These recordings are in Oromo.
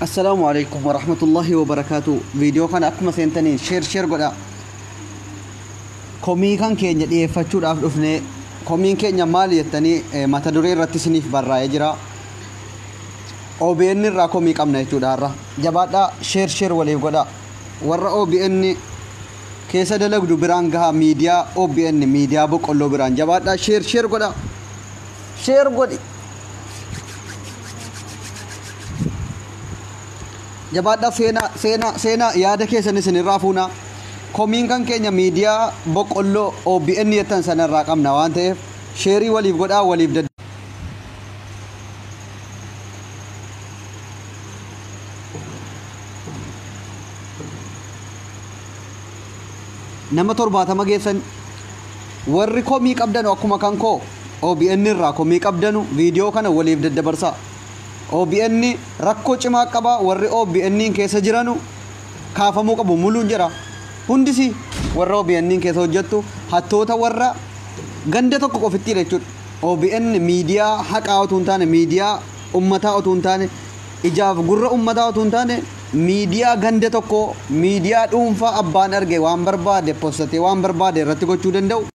Assalaamu alaikum warahmatullahi wabarakaatu. Viidiyoo kana akkuma seentaniin share share godha. Komii kan keenya dhiyeeffachuudhaaf dhufne, komiin keenya maali jettanii mata duree irratti isiniif barraa'ee jira. OBN irraa komii qabna jechuudha har'a. Jabaadhaa, share share waliif godha. Warra OBN keessa dalagdu biraan gahaa, miidiyaa OBN, miidiyaa boqqolloo biraan jabaadhaa, share share godha. Share godhi. Jabaadhaa, seenaa seenaa seenaa yaada keessan isinirraa fuuna. Komiin kan keenya miidiyaa boqqolloo OBN jettan sanarraa qabna waan ta'eef sheerii waliif godhaa, waliif dad. Nama 70 geessan. Warri komii qabdanu, akkuma kan koo OBN irraa komii qabdanu, viidiyoo kana waliif daddabarsaa. OBN rakkoo cimaa qaba. Warri OBN keessa jiranu kaafamuu qabu muluun jira. Hundisi warra OBN keessa hojjettu hattoota warra ganda tokko qofittiidha jechuudha. OBN miidiyaa haqaa otoo hin taane, miidiyaa ummataa otoo hin taane, ijaaf gurra ummataa otoo hin taane, miidiyaa ganda tokko, miidiyaa dhuunfaa abbaan arge waan barbaade postatee waan barbaade irratti gochuu danda'u.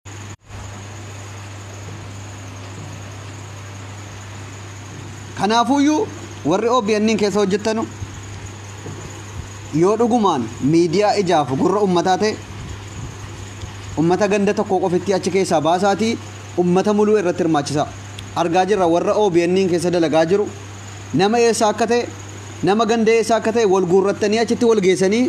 Kanaafuyyuu warri OBN keessa hojjettanu yoo dhugumaan miidiyaa ijaaf gurra ummataa ta'e, ummata ganda tokko qofitti achi keessaa baasaatii ummata muluu irratti hirmaachisa. Argaa jirra, warra OBN keessa dalagaa jiru nama eessaa akka ta'e, nama ganda eessaa akka ta'e wal guurrattanii achitti wal geessanii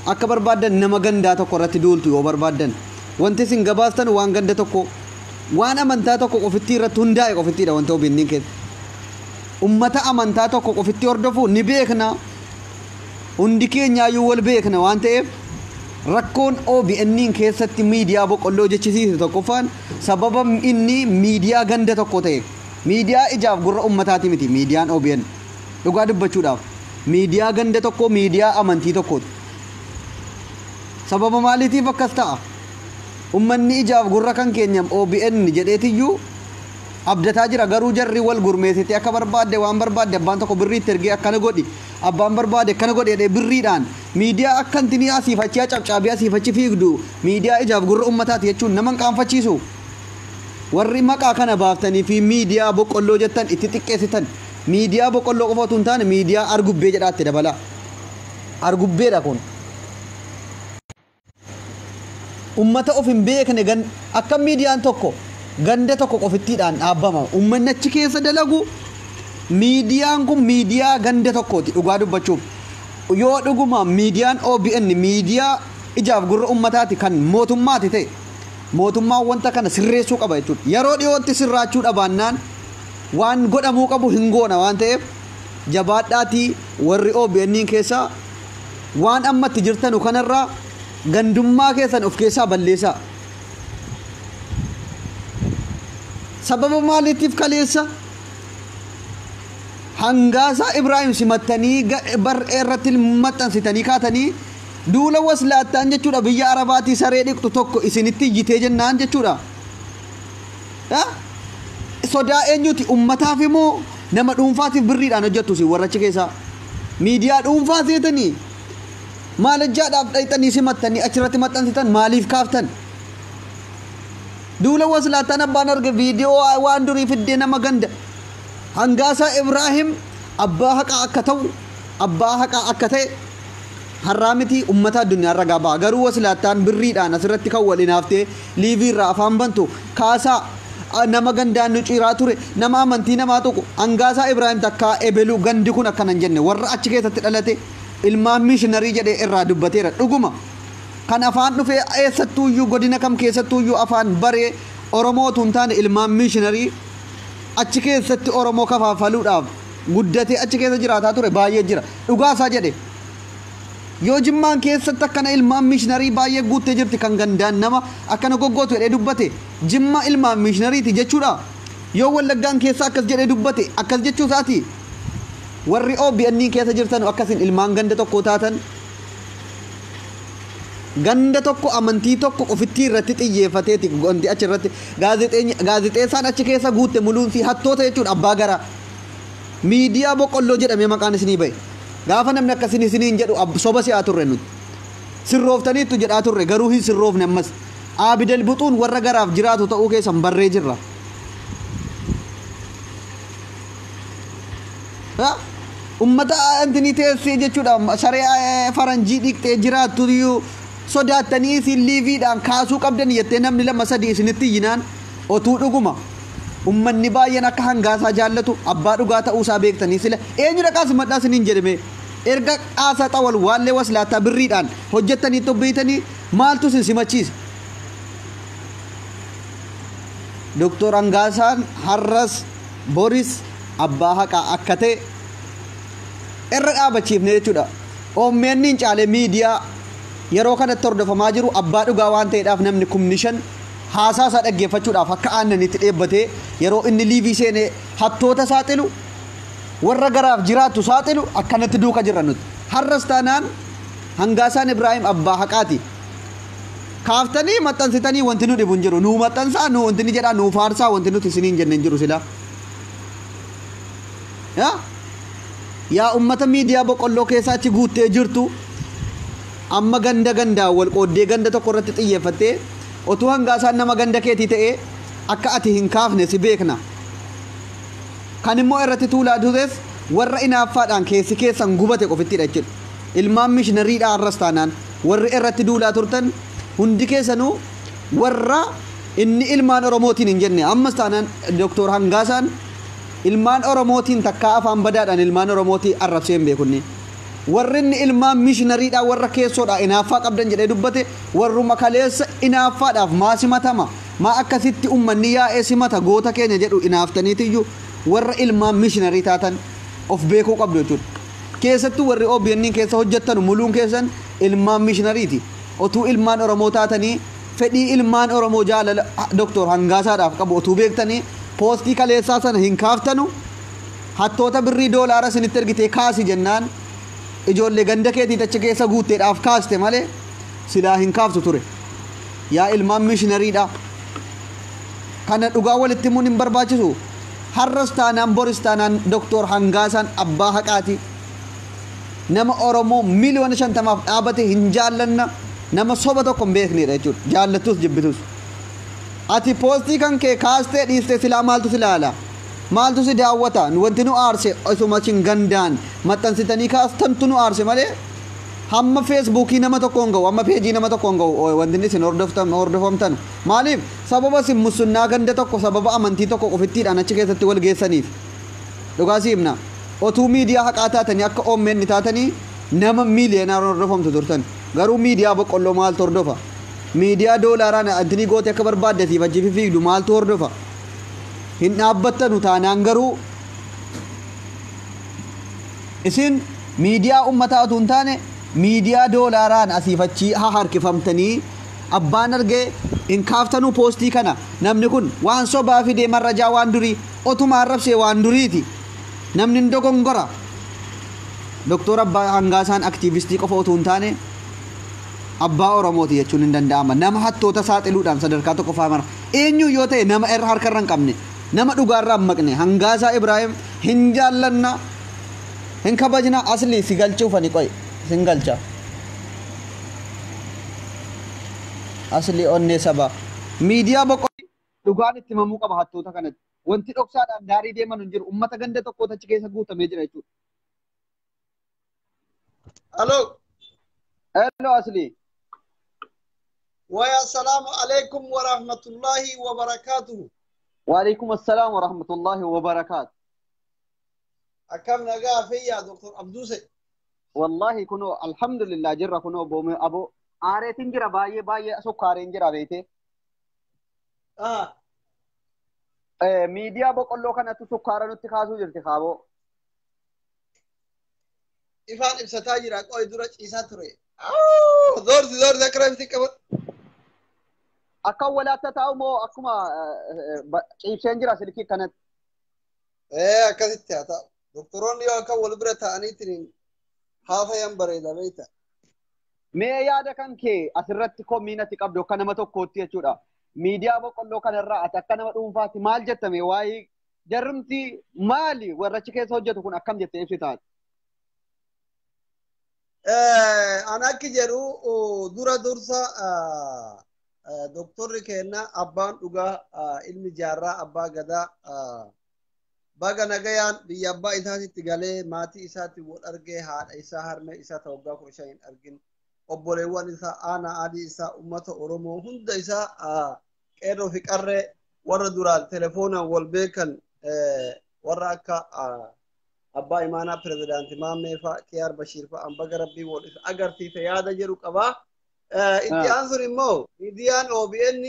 akka barbaaddan nama gandaa tokko irratti duultu. Yoo barbaaddan wanti isin gabaastan waan ganda tokko, waan amantaa tokko qofitti irratti hundaa'e qofittiidha. Wanti OBN keessa ummata amantaa tokko qofitti hordofu ni beekna, hundi keenyaayyuu wal beekna waan ta'eef, rakkoon OBN keessatti miidiyaa boqqolloo jechisiise tokkoffaan sababa inni miidiyaa ganda tokko ta'e, miidiyaa ijaaf gurra ummataati miti. Miidiyaan OBN dhugaa dubbachuudhaaf miidiyaa ganda tokko, miidiyaa amantii tokkooti. Sababa maaliitiif akkas ta'a? Ummanni ijaaf gurra kan keenya OBN jedheetiyyuu abdataa jira, garuu jarri wal gurmeessitee akka barbaadde waan barbaadde abbaan tokko birriitti ergee akkana godhi, abbaan barbaade akkana godhi jedhee birriidhaan miidiyaa akka intinii asiif achi cabcaabii asiif achi fiigdu miidiyaa ijaaf gurra ummataati jechuun nama hin qaanfachiisu. Warri maqaa kana baaftanii fi miidiyaa boqqolloo jettan itti xiqqeessitan, miidiyaa boqqolloo qofa otoo hin taane miidiyaa argubbee jedhaatti dabala. Argubbeedha kun. Ummata of hin beekne akka miidiyaan tokko ganda tokko qofittiidhaan dhaabbama. Ummanni achi keessa dalagu miidiyaan kun miidiyaa ganda tokkooti dhugaa dubbachuuf. Yoo dhuguma miidiyaan OBN miidiyaa ijaaf gurra ummataati kan mootummaati ta'e, mootummaan wanta kana sirreessuu qaba jechuudha. Yeroo dhiyootti sirraachuu dhabaannaan waan godhamuu qabu hin goona waan ta'eef, jabaadhaatii warri OBN keessaa waan ammatti jirtanu kanarraa gandummaa keessan of keessaa balleessaa. Sababa maaliitiif kaleessa Hangaasaa Ibraahim simattanii bar irratti maxxansitanii kaatanii duula waslaattaan jechuudha, biyya Arabaatii saree dhiqxu tokko isinitti iyyitee jennaan jechuudha. Sodaa eenyuti? Ummataaf immoo nama dhuunfaatiif birriidhaan hojjettu isin warra achi keessaa. Miidiyaa dhuunfaa seetanii maalajjaadhaaf dhayxanii simattanii achirratti maxxansitan maaliif kaaftan? Duula waslaattaan abbaan arge viidiyoo waan durii fiddee nama ganda. Hangaasaa Ibraahim abbaa haqaa akka ta'u, abbaa haqaa akka ta'e har'aa miti, ummata addunyaa irra gabaa. Garuu waslaattaan birriidhaan asirratti kan wal hinaaftee liivii irraa afaan bantu kaasaa nama gandaan nu ciiraa ture, nama amantii namaa tuqu Hangaasaa Ibraahim takkaa ebelu gandi kun akkana hin jenne, warra achi keessatti dhalate ilmaan mishiinarii jedhee irraa dubbateera dhuguma. Kan afaan dhufee eessattuuyyuu, godina kam keessattuuyyuu afaan baree Oromoo otoo hin taane, ilmaan mishiinarii achi keessatti Oromoo kafaafaluudhaaf guddatee achi keessa jiraataa ture baay'ee jira. Dhugaasaa jedhe. Yoo Jimmaan keessatti akkana ilmaan mishiinarii baay'ee guuttee jirti kan gandaan nama akkana goggootu jedhee dubbate, Jimma ilmaan mishinariiti jechuudha. Yoo Wallaggaan keessa akkas jedhee dubbate akkas jechuu isaati. Warri OBN keessa jirtan akkasin ilmaan ganda tokko taatan, ganda tokko, amantii tokko qofittii irratti xiyyeeffateeti wanti achi irratti gaazexeessaan achi keessa guutte muluun fi hattoota jechuudha abbaa garaa. Miidiyaa boqqolloo jedhamee maqaan isinii ba'e. Gaafa namni akkasiin isiniin jedhu soba si'aa turre nuti. Sirrooftaniittu jedhaa turre garuu hin sirroofne ammas. Abidal buxuun warra garaaf jiraatu ta'uu keessan barree jirra. Ummata antini teessee jechuudha saree faranjii dhiqxee jiraattu iyyuu sodaattanii isin liiviidhaan kaasuu qabdan jettee namni lama sadii isinitti iyyinaan otuu dhuguma. Ummanni baay'een akka hangaasaa jaallatu abbaa dhugaa ta'uusaa beektanii sila eenyu dhaqaa simadhaa isiniin jedhame erga qaasaa xawal waallee waslaattaa birriidhaan hojjettanii tobbeeytanii maaltu isin simachiisa. Doktor Hangaasaan har'as boris abbaa haqaa akka ta'e irra dhaabachiifne jechuudha. OMN hin caalee miidiyaa yeroo kanatti hordofamaa jiru abbaa dhugaa waan ta'eedhaaf namni 5,000 haasaa isaa dhaggeeffachuudhaaf akka aannanitti dheebbatee yeroo inni liivii seenee hattoota saaxilu warra garaaf jiraattu saaxilu akkanatti duuka jirra nuti. Har'as taanaan Hangaasaan Ibraahim abbaa haqaati. Kaaftanii maxxansitanii wanti nu dhibu hin jiru. Nuu maxxansaa nuu wanti ni jedhaa nuu faarsaa wanti nuti isiniin jenne hin jiru sila. Yaa ummata miidiyaa boqqolloo keessa achi guuttee jirtu amma ganda gandaa wal qooddee ganda tokko irratti xiyyeeffattee otuu Hangaasaan nama ganda keetii ta'ee akka ati hin kaafne si beekna. Kan immoo irratti tuulaa tures warra inaaffaadhaan keessi keessan gubate qofittidha jechuudha. Ilmaan mishinariidhaa har'as taanaan warri irratti duulaa turtan hundi keessanuu warra inni ilmaan Oromootiin hin jenne ammas taanaan Doktor Hangaasaan ilmaan Oromootiin takkaa afaan badaadhaan ilmaan Oromootii arrabsee hin beekunni. Warri inni ilmaan mishinariidhaa warra keessoodhaa inaaffaa qabdan jedhee dubbate warruma kaleessa inaaffaadhaaf maa simatama maa akkasitti ummanni yaa'ee simata goota keenya jedhu inaaftaniitiyyuu warra ilmaan mishinarii taatan of beekuu qabdu jechuudha. Keessattuu warri OBN keessa hojjettanu muluun keessan ilmaan mishinariiti. Otuu ilmaan Oromoo taatanii fedhii ilmaan Oromoo jaalala Doktor Hangaasaadhaaf qabu otuu beektanii poostii kaleessaa sana hin kaaftanu hattoota birrii doolaara isinitti ergitee kaasi jennaan ijoollee ganda keetii achi keessa guutteedhaaf kaaste malee silaa hin kaaftu ture. Yaa ilmaan mishinariidha. Kana dhugaa walitti himuun hin barbaachisu. Har'as taanaan boris taanaan Doktor Hangaasaan abbaa haqaati. Nama Oromoo 50,000,000 dhaabate hin jaallanna nama soba tokko hin beeknedha jechuudha. Jaallattus jibbitus. Ati poostii kan kee kaastee dhiistee silaa maaltu si ilaala? Maaltu si daawwata? Wanti nu aarse osuma isin gandaan maxxansitanii kaastantu nu aarse malee hamma feesbuukii nama tokkoon ga'u hamma peejii nama tokkoon ga'u wanti isin hordofamtan maaliif sababa isin musunnaa ganda tokko sababa amantii tokko qofittiidhaan achi keessatti wal geessaniif dhugaa si himna. Otuu miidiyaa haqaa taatanii akka OMN taatanii nama miiliyoonaan hordofamtu turtan garuu miidiyaa boqqolloo maaltu hordofa? Miidiyaa doolaaraan antinii goote akka barbaaddatiif achi fiigdu maaltu hordofa? Hin dhaabbattanu taanaan garuu isin miidiyaa uummataa otoo hin taane miidiyaa doolaaraan asiif achi haa harkifamtanii abbaan argee hin kaaftanuu poostii kana namni kun waan sobaa fidee marrajaa waan durii otuma arrabsee waan duriiti namni hin dogongora. Doktor Abbaa Hangaasaan aktiivistii qofa otoo hin taane abbaa Oromooti jechuun hin danda'ama. Nama hattoota saaxiluudhaan sadarkaa tokkoffaa mara eenyu yoo ta'e nama irra harkarra hin qabne nama dhugaarraa hin maqne Hangaasaa Ibraahim hin jaallanna hin kabajna asli si galchuufani qoy sin galcha asli onnee saba miidiyaa boqqolloo dhugaan itti himamuu qaba hattoota kanatti. Wanti dhoksaadhaan daarii deeman hin jiru ummata ganda tokkootu achi keessa guutamee jira jechuudha. Alo. Hello Asli. Wa assalamu alaikum wa rahmatullahi wa barakatuh. Wa alaikum assalam wa rahmatullahi wa barakatuh. Akkam nagaa fayyaa Dr. Abduse. Wallahi kuno alhamdulillah jirra kuno boome abo aareetiin jira baay'ee baay'ee sukkaareen jira beete. Miidiyaa boqqolloo kanatti sukkaara nutti kaasuu jirti kaaboo. Ifaan ibsataa jira qoy dura ciisaa ture. Zoorsi zoorsi akka raabsi qabu. Akka walaatta taa'u moo akkuma ciibseen jira silkii kanatti. Akkasitti haa ta'u. Doktoroonni yoo akka wal bira ta'aniitiin haafayan bareeda beekta. Mee yaada kan kee asirratti komiin ati qabdu akka nama tokkootti jechuudha. Miidiyaa boqqolloo kanarraa ati akka nama dhuunfaatti maal jettame waa'ee jarrumti maali warra achi keessa hojjetu kun akkam jettee ibsitaati? An akki jedhu dura dursa doktorri keenya abbaan dhugaa ilmi jaarraa abbaa gadaa baga nagayaan biyya abbaa isaatitti galee maatii isaatti wal argee haadha isaa harmee isaa ta waggaa 15 hin argin obboleewwan isaa aanaa adii isaa ummata Oromoo hunda isaa qeerroo fi qarree warra duraan telefoonaan wal beekan warra akka abbaa imaanaa pirezidaanti Maammee fa'a Kiyaar Bashiir fa'a baga rabbii wal isa agarsiise yaada jedhu qabaa. Itti aansuun immoo miidiyaan OBN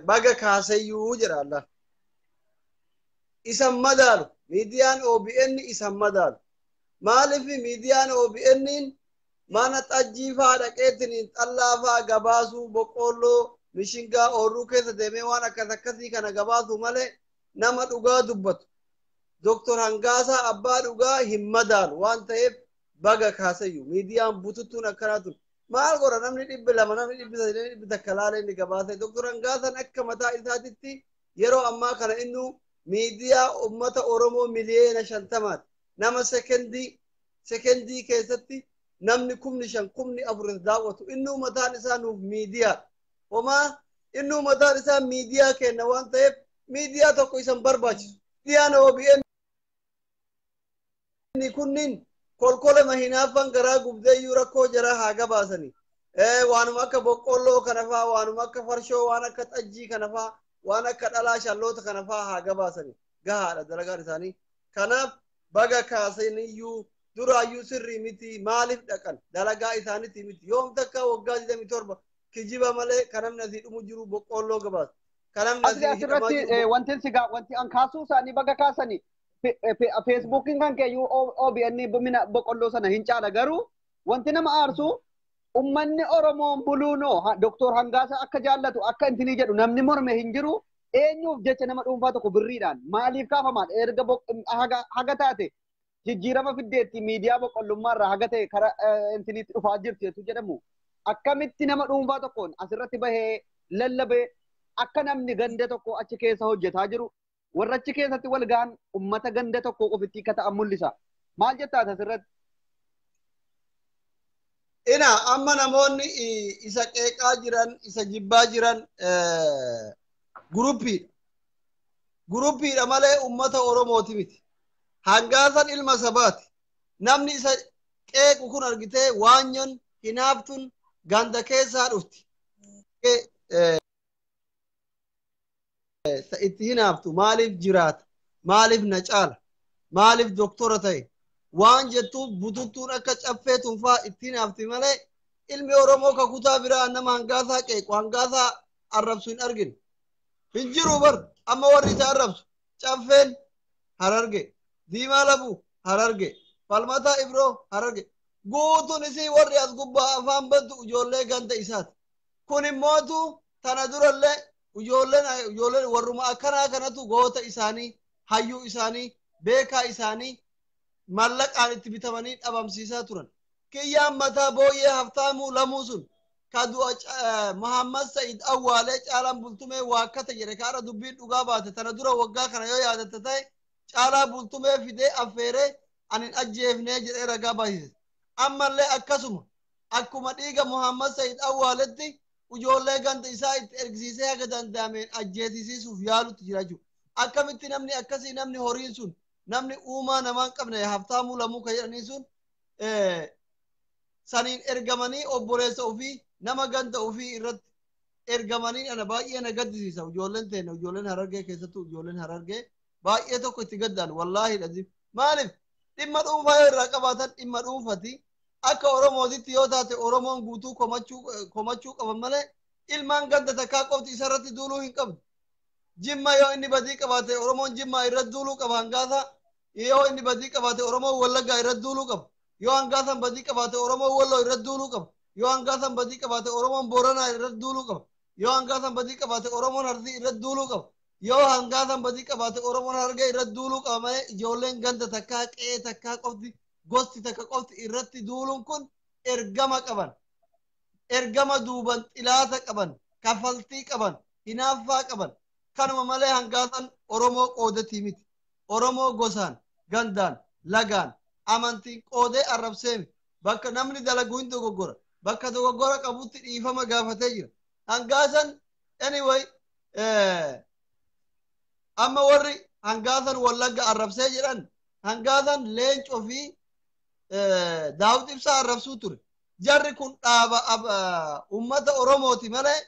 baga kaaseyyuu jedha Allah. Isan madaalu miidiyaan OBN isan madaalu. Maaliif miidiyaan OBN mana xajjii fa'aa dhaqeetiin xallaa fa'aa gabaasuu boqqoolloo mishingaa oorruu keessa deemee waan akkas akkasii kana gabaasu malee nama dhugaa dubbatu. Doktor Hangaasaa abbaa dhugaa hin madaalu waan ta'eef baga kaaseyyuu miidiyaan bututtuun akkanaa tun maal godha namni 200 namni 300 namni 100 laalee inni gabaase. Doktor Hangaasaan akka mataa isaatitti yeroo ammaa kana innu miidiyaa ummata Oromoo miliyoona 50 nama sekendii keessatti namni 5,000 4,000 daawwatu innuu mataan isaa nuuf miidiyaa homaa innuu mataan isaa miidiyaa kenna waan ta'eef miidiyaa tokko isan barbaachisu. Miidiyaan OBN kunniin kolkolema hinaaffan garaa gubdeeyyuu rakkoo jaraa haa gabaasani. Waanuma akka boqqolloo kana faa waanuma akka farshoo waan akka xajjii kana faa waan akka dhalaa shalloota kana faa haa gabaasani. Gahaadha dalagaan isaanii. Kanaaf baga kaasaniyyuu duraayyuu sirrii miti maaliif dhaqan dalagaa isaaniiti miti yoom takka waggaa 27 kijiba malee kan namni asii dhumu jiru boqqolloo gabaasa. Kan namni asii asirratti wanti sigaa wanti an kaasuu isaanii baga kaasanii feesbuukiin kan keeyyuu OBN mina boqqolloo sana hin caala garuu wanti nama aarsu ummanni Oromoon buluunoo Doktor Hangaasa akka jaallatu akka intinii jedhu namni morme hin jiru eenyuuf jecha nama dhuunfaa tokko birriidhaan maaliif kaafamaan erga haga taate jijjiirama fiddeetti miidiyaa boqqollummaarraa haga ta'e karaa intiniitti dhufaa jirti jechuun jedhamu akkamitti nama dhuunfaa tokkoon asirratti bahee lallabee akka namni ganda tokko achi keessa hojjetaa jiru warra achi keessatti wal gahan ummata ganda tokko ofitti akka ta'an mul'isa. Maal jettaa asirratti? Ina amma namoonni isa qeeqaa jiran isa jibbaa jiran guruppiidha. Guruppiidha malee ummata Oromooti miti. Hangaasan ilma sabaati. Namni isa qeequ kun argitee waanyoon hinaaftun ganda keessaa dhufti. Itti hinaaftu maaliif jiraata? Maaliif na caala? Maaliif doktora ta'e? Waan jettuuf bututtuun akka caffee tunfaa itti hinaafti malee ilmi Oromoo ka kutaa biraa nama hangaasaa qeequ hangaasaa arrabsu hin arginu. Hin jiru bar amma warri isa arrabsu caffeen Hararge, Diimaa Labuu Hararge, Falmataa Ibroo Hararge. Guutuun isii warri as gubbaa afaan bantu ijoollee ganda isaati. Kun immootu tana durallee ijoolleen warruma akkanaa kanatu goota isaanii, hayyuu isaanii, beekaa isaanii mallaqaan itti bitamanii dhabamsiisaa turan. Kiyyaan mataa booyyee haftaamuu lamuu sun ka du'a Muhammad Sa'id Awwaalee caalaan bultumee waakkata jedhe kaara dubbiin dhugaa baate tana dura waggaa kana yoo yaadatte ta'e caalaa bultumee fidee affeeree ani hin ajjeefnee jedhee ragaa baasise. Ammallee akkasuma akkuma dhiiga Muhammad Sa'id Awwaaletti ijoollee ganda isaa itti ergisiisee haga danda'ameen ajjeesisiisuuf yaalutti jira jechuudha. Akkamitti namni akkasii namni horiin sun namni uumaa namaa hin qabne haftaamuu lamuu kan jedhanii sun saniin ergamanii obboleessa ofii nama ganda ofii irratti ergamanii ana baay'ee na gaddisiisa. Ijoolleen teenya ijoolleen Harargee keessattuu ijoolleen Harargee baay'ee tokko itti gaddaan wallaahi dhazi. Maaliif dhimma dhuunfaa yoo irraa qabaatan dhimma dhuunfati akka Oromootitti yoo taate Oromoon guutuu komachuu qaban malee ilmaan ganda takkaa qofti isarratti duuluu hin qabdu. Jimma yoo inni badii qabaate Oromoon Jimmaa irratti duuluu qaba hangaasaa. Yoo inni badii qabaate Oromoon Wallaggaa irratti duuluu qaba. Yoo hangaasaan badii qabaate Oromoon Walloo irratti duuluu qaba. Yoo hangaasaan badii qabaate Oromoon Booranaa irratti duuluu qaba. Yoo hangaasaan badii qabaate Oromoon Arsii irratti duuluu qaba. Yoo hangaasaan badii qabaate Oromoon Harargee irratti duuluu qaba malee ijoolleen ganda takkaa qe'ee takkaa qofti gosti takka qofti irratti duuluun kun ergama qaban. Ergama duuban xilaata qaban, kafaltii qaban, hinaaffaa qaban. Kanuma malee hangaasaan Oromoo qoodatii miti. Oromoo gosaan, gandaan, lagaan, amantiin qoodee arrabseemi. Bakka namni dalagu hin dogoggora. Bakka dogoggora qabutti dhiifama gaafatee jira. Hangaasan anyway amma warri hangaasan Wallagga arrabsee jedhan hangaasan Leencoo fi Daawud Ibsaa arrabsuu ture. Jarri kun dhaaba ummata Oromooti malee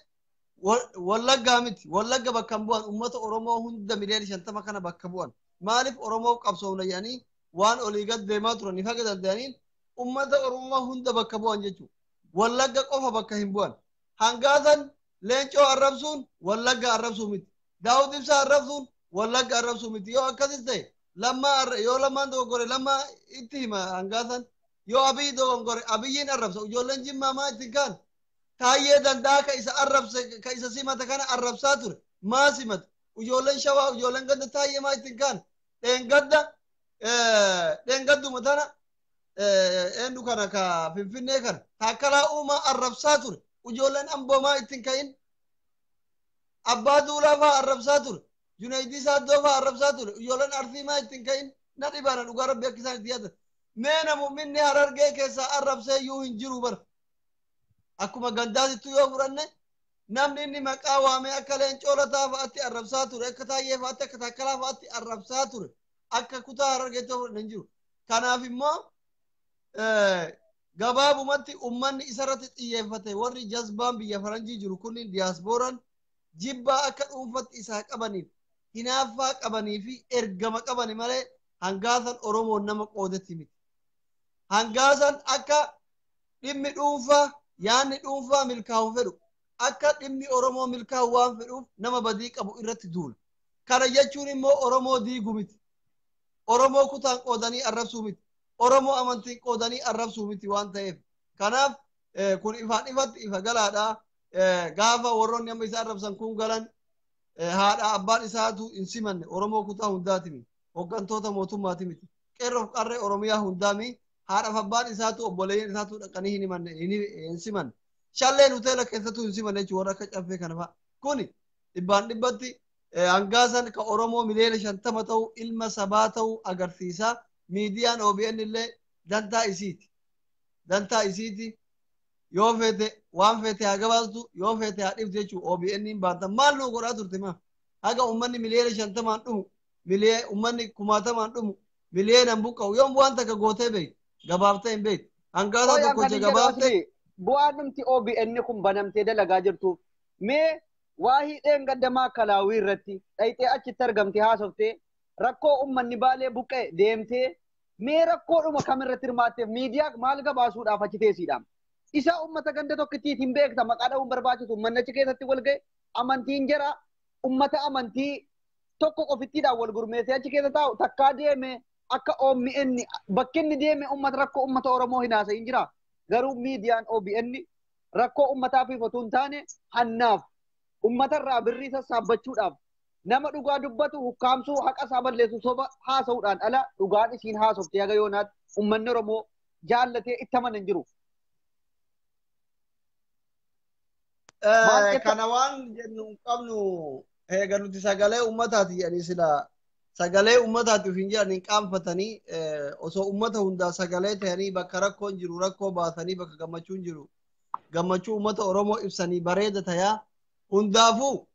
Wallaggaa miti. Wallagga bakka hin bu'an ummata Oromoo hunda miliyoona 50 kana bakka bu'an. Maaliif Oromoo qabsoomna jedhanii waan olii gad deemaa turan haga danda'aniin ummata Oromoo hunda bakka bu'an jechuudha. Wallagga qofa bakka hin bu'an. Hangaasan Leencoo arrabsuun Wallagga arrabsuu miti. Daawud Ibsaa arrabsuun Wallagga arrabsuu miti. Yoo akkasis ta'e lammaa yoo lammaan dogoggore lammaa itti hima hangaasan. Yoo Abiyyi dogoggore Abiyyiin arrabsa. Ijoolleen Jimmaa maa ittiin kaan? Taayyee Danda'a ka isa arrabse ka isa simata kana arrabsaa ture. Maa simata? Ijoolleen Shawaa ijoolleen ganda Taayyee maa ittiin kaan? Dheengadda dheengadduma tana eenyu kana ka Finfinnee kana Taakkalaa Uumaa arrabsaa ture. Ijoolleen Amboo maa ittiin ka'in? Abbaa Duulaa fa'aa arrabsaa ture. Junaydii Saaddoo fa'aa arrabsaa ture. Ijoolleen Arsii maa ittiin ka'in? Na dhibaana dhugaa Rabbi akka isaan itti yaadan. Mee namoonni Harargee keessaa arrabsee iyyuu hin jiru bara. Akkuma gandaatittu yoo fudhanne namni inni maqaa waamee akka Leencoo Lataa fa'aatti arrabsaa ture, akka Taayyee fa'aatti, akka Taakkalaa fa'aatti arrabsaa ture. Akka kutaa Harargeetti yoo fudhanne hin jiru. Kanaaf immoo gabaabumatti ummanni isarratti xiyyeeffate warri jazbaan biyya faranjii jiru kunniin diyaaspooraan jibbaa akka dhuunfatti isaa qabaniif hinaaffaa qabanii fi ergama qabani malee hangaasan Oromoon nama qoodetti miti. Hangaasan akka dhimmi dhuunfaa yaanni dhuunfaa milkaa'u fedhu akka dhimmi Oromoo milkaa'u waan fedhuuf nama badii qabu irratti duula. Kana jechuun immoo Oromoo diigu miti. Oromoo kutaan qoodanii arrabsuu miti. Oromoo amantiin qoodanii arrabsuu miti waan ta'eef. Kanaaf kun ifaan ifatti ifa galaadha. Gaafa warroonni amma isa arrabsan kun galan haadha abbaan isaatu hin simanne Oromoo kutaa hundaati miti. Hooggantoota mootummaati miti. Qeerroof qarree Oromiyaa hundaami. Haadhaaf abbaan isaatu obboleeyyan isaatu dhaqanii hin himanne hin simanne. Shalleen hoteela keessattuu hin simanne jechuudha warra akka caffee kana fa'a. Kuni dhibbaan dhibbatti hangaasan ka Oromoo miliyoona 50 ta'u ilma sabaa ta'u agarsiisa. Miidiyaan OBN illee dantaa isiiti. Dantaa isiiti. Yoo feete waan feete haa gabaastu yoo feete haa dhiftu jechuudha OBN hin baanta. Maal nu godhaa turte maa? Haga uummanni miliyoona 50n dhumu uummanni kumaatamaan dhumu miliyoonan buqqa'u yoom waan takka gootee beektu gabaaftee hin beektu. Hangaasaa tokkocha gabaaftee. Bu'aan dhumti OBN kun banamtee dalagaa jirtuuf mee waa hidheen gaddamaa kalaawii irratti dhayxee achitti argamte haasoftee rakkoo uummanni Baalee buqqee deemtee mee rakkoodhuma kamirratti hirmaatteef miidiyaa maal gabaasuudhaaf achi teessiidha. Isa uummata ganda tokkittiit hin beekta maqaa dha'uun barbaachisu uummanni achi keessatti wal ga'e amantiin jara uummata amantii tokko qofittiidhaan wal gurmeessee achi keessa taa'u takkaa deeme akka OMN bakki inni deeme uummata rakkoo uummata Oromoo hin haasa'in jira. Garuu miidiyaan OBN rakkoo uummataaf otoo hin taane hannaaf uummatarraa birrii sassaabbachuudhaaf nama dhugaa dubbatu hukkaamsuu haqa isaa balleessu soba haasa'uudhaan ala dhugaan isiin haasoftee haga yoonaatti uummanni Oromoo jaallatee itti amanan hin jiru. Kana waan jennu hin qabnu eega nuti sagalee uummataati jedhanii sila sagalee uummataati ofiin jedhan hin qaanfatanii osoo uummata hundaa sagalee ta'anii bakka rakkoon jiru rakkoo baasanii bakka gammachuun jiru gammachuu uummata Oromoo ibsanii bareeda tayaa. Hundaafuu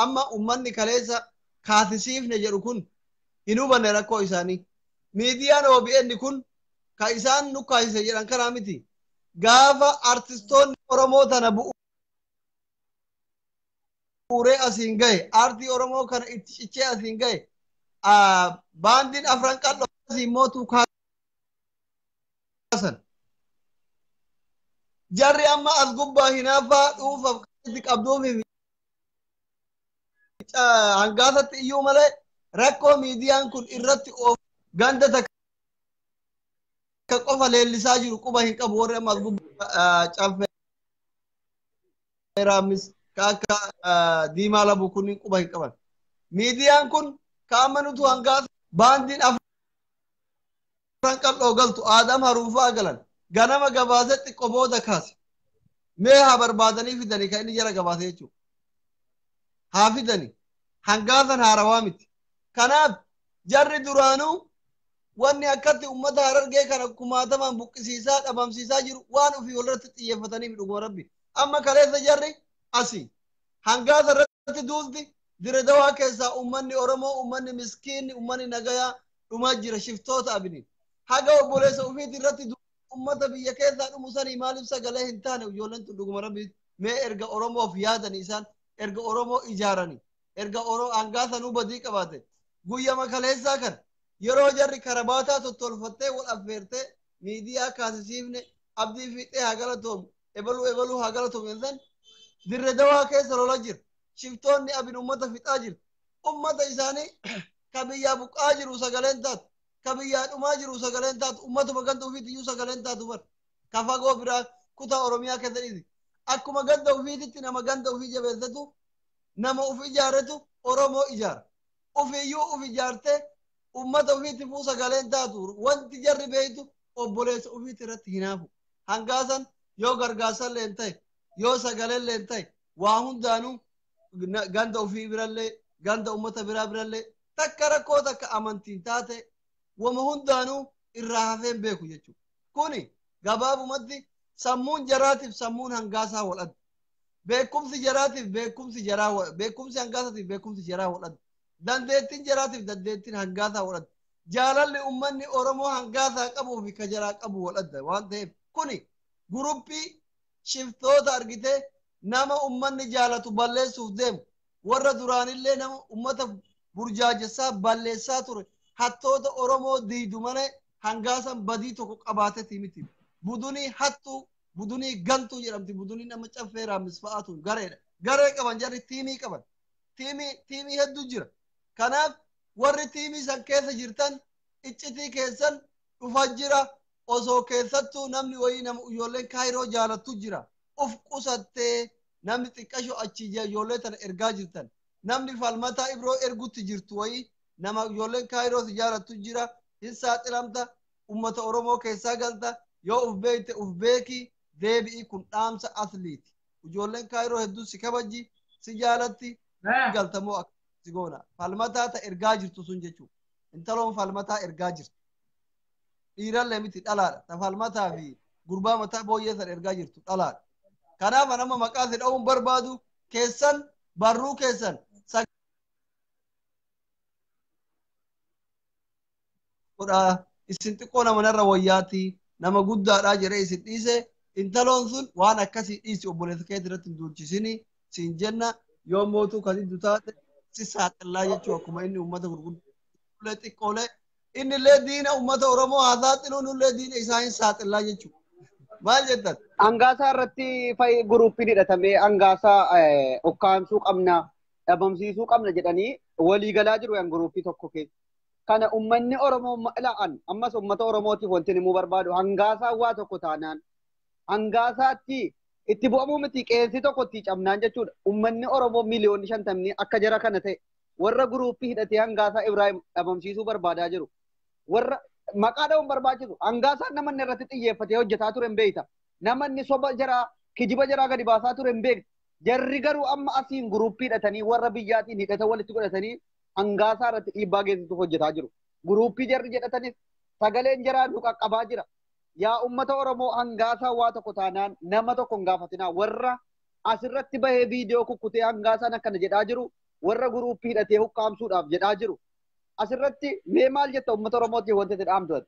amma uummanni kaleessa kaasisiifne jedhu kun hin hubanne rakkoo isaanii. Miidiyaan OBN kun ka isaan nu kaasise jedhan kanaa miti. Gaafa artistoonni Oromoo tana bu'uuree asiin gahe aartii Oromoo kana itti cichee asiin gahe baandiin afran qal'oo asiin mootuu kaasan. Jarri amma as gubbaa hinaaffaa dhuunfaaf itti qabduufi hangaasatti iyyuu malee rakkoo miidiyaan kun irratti oofu ganda takka qofa leellisaa jiru quba hin qabu warri amma as gubbaa caffee raamis ka akka diimaa labu kunniin quba hin qaban. Miidiyaan kun ka amma nutu hangaasa baandiin afran qal'oo galtu aadam haruufaa galan ganama gabaasee xiqqoo booda kaase. Mee haa barbaadanii fidanii kan inni jara gabaase jechuudha. Haa fidanii hangaasan haarawaa miti. Kanaaf jarri duraanuu Wanni akkatti ummata Harargee kana kumaatamaan buqqisiisaa dhabamsiisaa jiru waan ofii walirratti xiyyeeffataniif dhuguma rabbi. Amma kaleessa jarri asii hangaasa irratti duulti dire dawaa keessaa ummanni Oromoo, ummanni miskiinni, ummanni nagayaa dhumaa jira shiftoota abiniin. Haga obboleessa ofiiti irratti ummata biyya keessaa dhumu sanii maaliif sagalee hin taane ijoolleen tun dhuguma rabbi mee erga Oromoof yaadanii isaan erga Oromoo ijaaranii erga Oromoo hangaasanuu badii qabaate guyyama kaleessaa kana yeroo jarri karabaataa tottolfattee wal affeertee miidiyaa kaasisiifne abdii fiixee haa galatoomu ebaluu ebaluu haa galatoomu jedhan dirre dawaa keessa lola jira. Shiftoonni abin ummata fixaa jira. Ummata isaanii ka biyyaa buqqaa jiru sagaleen taatu, ka biyyaa dhumaa jiru sagaleen taatu, ummatuma ganda ofiitti iyyuu sagaleen taatu bar. Ka fagoo biraa kutaa Oromiyaa keessa dhiisi. Akkuma ganda ofiititti nama ganda ofii jabeessatu, nama of ijaaretu Oromoo ijaara. Ofiiyyuu of ijaartee ummata ofiitti fuu sagaleen taatu wanti jarri beeytu obboleessa ofiitti irratti hinaafu. Hangaasan yoo gargaarsallee hin ta'e, yoo sagaleellee hin ta'e, waa hundaanuu ganda ofii birallee ganda ummata biraa birallee takka rakkoo takka amantiin taate wama hundaanuu irraa hafee hin beeku jechuudha. Kuni gabaabumatti sammuun jaraatiif sammuun hangaasaa wal adda. Beekumsi jaraatiif beekumsi jaraa beekumsi hangaasaatiif beekumsi jaraa wal adda. Dandeettiin jaraatiif dandeettiin hangaasaa wal adda. Jaalalli ummanni Oromoo hangaasaa qabuu fi ka jaraa qabu wal adda waan ta'eef kuni guruppii shiftoota argitee nama ummanni jaalatu balleessuuf deemu warra duraanillee nama ummata burjaajessaa balleessaa ture hattoota Oromoo diidu malee hangaasan badii tokko qabaateeti miti. Budunii hattuu budunii gantuu jedhamti budunii nama caffee raammis fa'aatu gareedha. Garee qaban jarri tiimii qaban. Tiimii hedduu jira. Kanaaf warri tiimii san keessa jirtan iccitii keessan dhufa jira osoo keessattuu namni wayii nama ijoolleen Kaayiroo jaalattu jira. Uf qusattee namni xiqqasho achi ijoollee tana ergaa jirtan. Namni falmataa Ibroo ergutti jirtu wayii nama ijoolleen Kaayiroo si jaalattu jira. Hin saaxilamta ummata Oromoo keessaa galta yoo uf beekte uf beeki deebi'i kun dhaamsa asliiti. Ijoolleen Kaayiroo hedduu si kabajji si jaalatti galtamoo akka si goona. Falmataa ta ergaa jirtu sun jechuudha. Intaloon falmataa ergaa jirtu. Dhiirallee miti dhalaadha. Ta falmataa fi gurbaa mataa booyyee san ergaa jirtu dhalaadha. Kanaaf nama maqaa si dha'uun barbaadu keessan barruu keessan godhaa isin xiqqoo nama narra wayyaati nama guddaadhaa jedhee isin dhiise intaloon sun waan akkasii dhiisi obboleessa keetii irratti hin duulchisini siin jenna yoo mootuu kan hiddu taate si saaxillaa jechuu akkuma inni uummata gurguddoo xiqqoolee innillee diina uummata Oromoo haa saaxiluu nullee diina isaa hin saaxillaa jechuu maal jettan? Hangaasaa irratti guruuppiin hidhatamee hangaasaa ukkaamsuu qabna dhabamsiisuu qabna jedhanii walii galaa jiru yan guruuppii tokko keessa. Kana ummanni Oromoo la'an ammas ummata Oromootiif wanti himuu barbaadu hangaasaa waa tokko taanaan hangaasaatti itti bu'amuu miti qeensi tokko itti cabnaan jechuudha. Ummanni Oromoo miliyoonni 50 akka jara kana ta'e warra guruuppii hidhatee hangaasaa Ibraahim dhabamsiisuu barbaadaa jiru. Warra maqaa dha'uun barbaachisu hangaasaan namanni irratti xiyyeeffatee hojjetaa ture hin beekta. Namanni soba jaraa kijiba jaraa gadi baasaa ture hin beekta. Jarri garuu amma asiin guruuppii hidhatanii warra biyyaatiin hidhata walitti godhatanii hangaasaa irratti dhiibbaa geessisuuf hojjetaa jiru. Guruuppii jarri jedhatanis sagaleen jaraa nu qaqqabaa jira. Yaa ummata Oromoo hangaasaa waa tokko taanaan nama tokko hin gaafatinaa. Warra asirratti bahee viidiyoo kukkutee hangaasaan akkana jedhaa jiru warra guruuppii hidhatee hukkaamsuudhaaf jedhaa jiru. Asirratti mee maal jetta ummata Oromootiif wanti itti dhaamtu?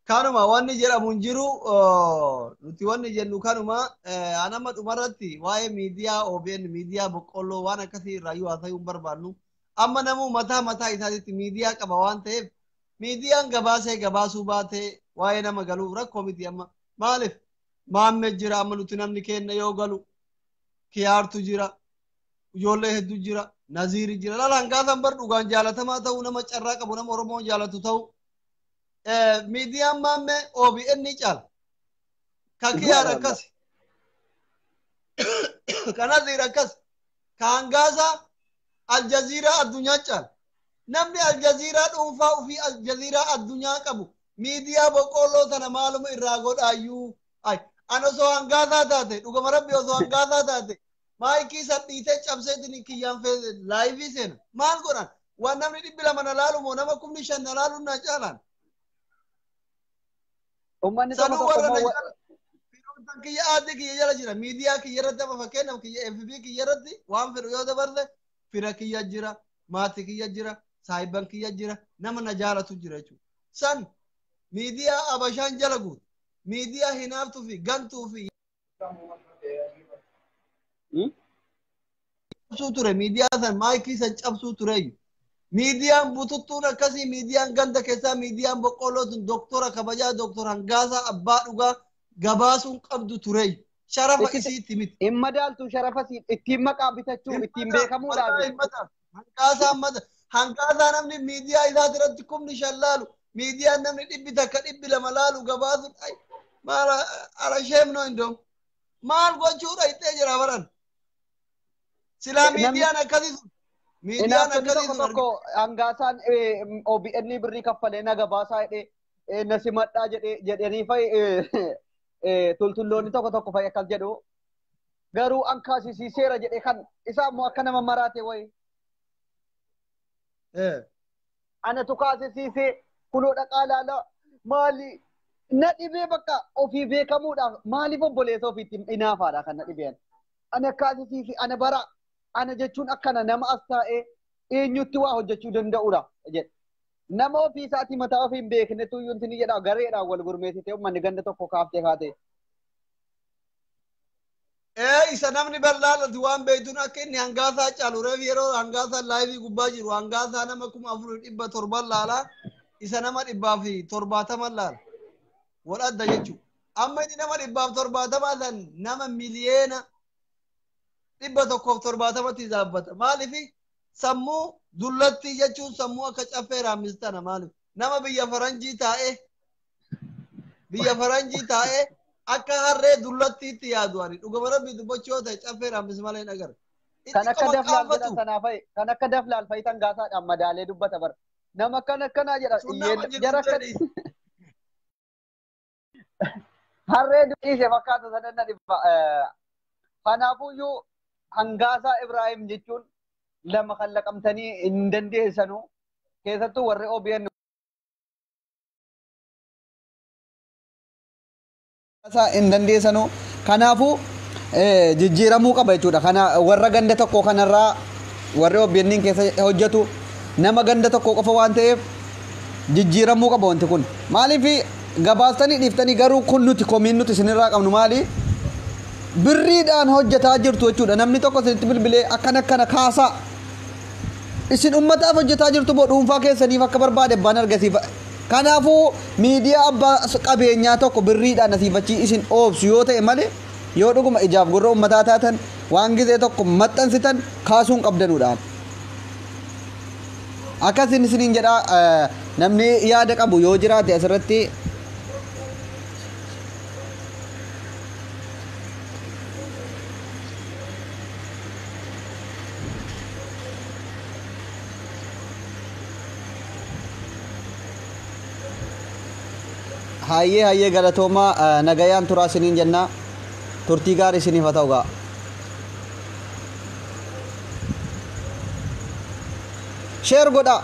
Kanuma wanni jedhamu hin jiru nuti wanni jennu kanuma anama dhumarratti waa'ee miidiyaa OBN miidiyaa boqqolloo waan akkasii irraayyuu haasa'uu hin barbaannu. Amma namuu mataa mataa isaatitti miidiyaa qaba waan ta'eef miidiyaan gabaasee gabaasuu baatee waa'ee nama galuu rakkoo miti amma. Maaliif maammee jira amma nuti namni keenya yoo galu kiyaartu jira ijoollee hedduu jira naziiri jira laala hangaasan bar dhugaan jaalatamaa ta'uu nama carraa qabu nama Oromoon jaalatu ta'uu miidiyaan maammee OBN ni caala. Ka kiyaar akkas. Ka naziir akkas. Ka hangaasaa Aljaziiraa addunyaa caala. Namni Aljaziiraa dhuunfaa ofii Aljaziiraa addunyaa qabu miidiyaa boqqolloo tana maaluma irraa godhaayyuu. Ay, an osoo hangaasaa taate dhugama rabbi osoo hangaasaa taate maayikii san dhiitee cabseetiin kiyyaan laayivii seena. Maal godhan? Waan namni 200 na laalu moo nama 5,000 na laalu na caalaan. Uummanni tokko Sanuu tokko warra na immoo jala firoottan kiyya aadde kiyya jala jira. Miidiyaa kiyya irratti amma fakkeenyaaf kiyya FB kiyya irratti waan fedhu yoo dabarse fira kiyya jira, maatii kiyya jira, saahibban kiyya jira, nama na jaalatu jira jechuudha. San miidiyaa Abashaan jala guutu. Miidiyaa hinaaftuu fi gantuu fi cabsuu ture miidiyaa san maayikii san cabsuu tureeyyu. Miidiyaan bututtuun akkasii miidiyaan ganda keessaa miidiyaan boqqolloo tun doktora kabajaa doktor Hangaasaa abbaa dhugaa gabaasuun qabdu tureeyyu. Sharafa Itti- isiitti miti. hin madaaltu sharafa ittiin maqaa bitachuu ittiin beekamuudhaaf. Hangaasaa mata hangaasaa namni miidiyaa isaa irratti 5,000 laalu miidiyaan namni 100 200 laalu gabaasuun ay maal arasheem noo indoom maal gochuudha ittee jira baran. Silaa Namni- miidiyaan akkasii sun miidiyaan Hinaaftonni akkasii tokko sun tokko hangaasaan OBN birrii kaffalee na gabaasaa jedhee na simadhaa jedhee jedhanii fa'i tultulloonni tokko tokko fa'i akkas jedhu. Garuu an kaasisiiseera jedhee kan isaa immoo akka nama maraate wayi. Anatu kaasisiisee kunoo dhaqaa laala maali na dhibee bakka ofii beekamuudhaaf maaliif obboleessa ofiitti hinaafaadha kan na dhibeen. Ana kaasisiise ana bara ana jechuun akkana nama as taa'ee eenyutti waa hojjechuu danda'udha jedhe. Nama ofii isaatii mataa ofii hin beeknetu iyyuu ni jedha gareedhaan wal gurmeessitee uummanni ganda tokko kaaftee kaate. Ee isa namni bal'aalati waan beektuun akka inni hangaasaa caalu reef yeroo hangaasaa laayivii gubbaa jiru hangaasaa nama 4,700 laala isa nama 170 laala wal adda jechuudha. Amma inni nama 170 san nama 170,000,000tti dhaabbata. Maaliif sammuu dullattii jechuun sammuu akka caffee raammis tana maaliif nama biyya faranjii taa'ee biyya faranjii taa'ee akka harree dullattiitti yaadu ani dhuguma rabbii dubbachuu yoo ta'e caffee raammis malee hin agarre. Kan Itti akka qoma daflaal jedhan qaanfatu sanaa fa'i kan akka daflaal fa'i tan gaasaadhaan madaalee dubbata bara. Nama akkana akkanaa jedha sun nama iyyeen jiru jara akka jedhi. harree dhiise fakkaata sadan na dhibba. Kanaafuyyuu hangaasaa Ibraahim jechuun lama kan laqamtanii hin dandeessanuu keessattuu warri OBN isaa hin dandeessanuu kanaafuu jijjiiramuu qaba jechuudha. Kana warra ganda tokko kanarraa warri OBN keessa hojjetu nama ganda tokko qofa waan ta'eef jijjiiramuu qaba wanti kun. Maaliif gabaastanii dhiiftanii garuu kun nuti komiin nuti isinirraa qabnu maali? Birriidhaan hojjetaa jirtu jechuudha. Namni tokko isinitti bilbilee akkana akkana kaasaa. Isin ummataaf hojjetaa jirtu moo dhuunfaa keessaniif akka barbaade abbaan argasiifa. Kanaafuu miidiyaa abbaa qabeenyaa tokko birriidhaan asiifachii isin oobsu yoo ta'e malee yoo dhuguma ijaaf gurra ummataa taatan waan gizee tokko maxxansitan kaasuun qabdanuudhaan. Akkasin isiniin jedhaa namni yaada qabu yoo jiraate asirratti hayyee hayyee galatoomaa nagayaan turaa isiniin jennaa turtii gaarii isiniif haa ta'u gaa. Sheer godhaa.